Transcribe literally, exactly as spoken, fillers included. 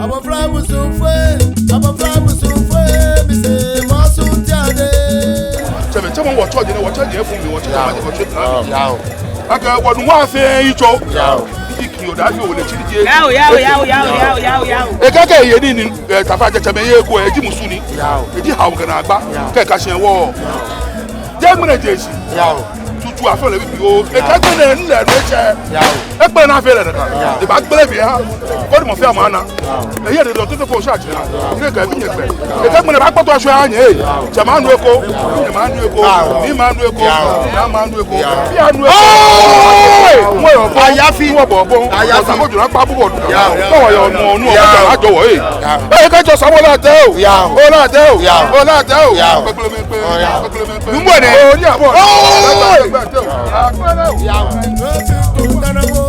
Abɔfra musuŋfoi, abɔfra musuŋfoi, mi se mɔ su tiade. Tsɛmɛi, tsɛmɛi, wɔtsɔ jɛnɛ, wɔtsɔ jɛ fun mi, wɔtsɔ jɛ, wɔtsɔ jɛ. Yao. Akɛ wɔnu wɔ fɛɛ yitso. Yao. Iki oda fi ole tsiri je. Yao, yao, yao, yao, yao, yao, yao. Ekɛɛ kɛ eye nii ni, eh, Taflatsɛ, tsɛmɛi, eye ko, eji musu ni. Yao. Eji hao kɛ naagba. Yao. Kɛ ka shi wɔ. Yao. Jɛ ŋmɛnɛ jɛ shi. Yao. Tutu afɔ lɛ bibioo. Yao. Ekɛɛ ŋmɛnɛ ni lɛ nɔ etsɛ. Yao. Ekpɛlɛ naa fɛɛ lɛ nakai. Yao. Ebaagbele biɛ ha. Koni mɔ fɛɛ mɔ ana. Yao. Eye de dɔ tete ko sha jira. Ire kɛ bi nyɛ kpɛ. Ekɛɛ ŋmɛnɛ baakpɔtɔ ashwɛ anyɛ. Tsɛmɛi anu eko. Nyɛmɛi anu eko. Yao. Nimɛi anu eko. Yao. Nyɛmɛi anu eko. Yao. Bi anu eko. Hey! Mo yɔ bɔ. Ayafi. Mo bɔ bɔ. Ayafi. Ɔsa ko jura kpa bubɔ. Yao. Ko wa yɔ nɔ nɔ. Yao. Ajɔ wɔ, eh. Yao. Eh, kɛ jɔ sabo la tɛ o. Yao. O la tɛ o. Yao. O la tɛ o. Yao. Kpekpele mɛi kpe. Yao. Kpekpele mɛi kpe. Numo ne. O ni abɔ. Oh! Yao.